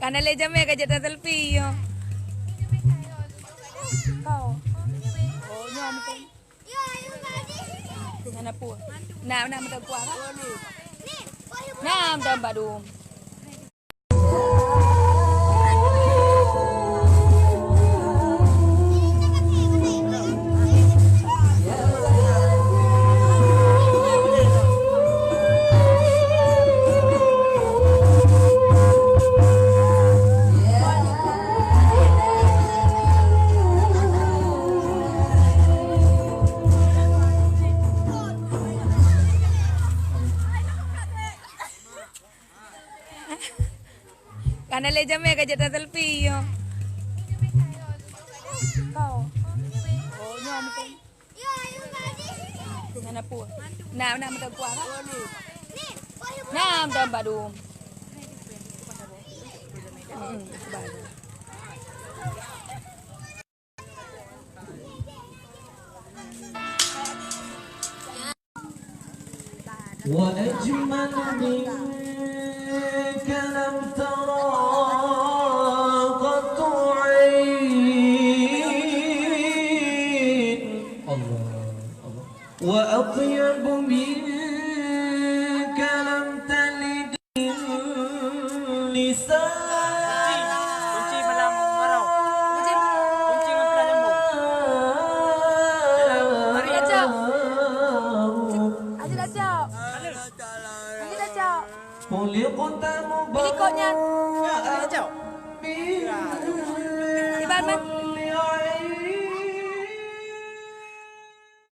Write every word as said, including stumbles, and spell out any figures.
Kana lé jamé ka jeuet selfie yo. Kau. Oh, nyoe mungkin. Hana peue. Nah, nah, meuteumpuah, kan? Nah, meuteumpuah dum. Kana lé jamé ka jeuet selfie yo. Kau. Oh, nyoe mungkin. Hana peue. Nah, nah, meuteumpuah, kan? Nah, meuteumpuah dum. Mm-mm, sabar. وأجمل منك لم تر قط عين. الله، الله. وأطيب منك لم تلد النساء. Kunci, kunci malam marau. Kunci, kunci ngon pelah jambu. Dalam hari Acok. Ayo Acok. Ayo Acok. خلقت مبرأ. Ikutnya. Acok. Iban, man.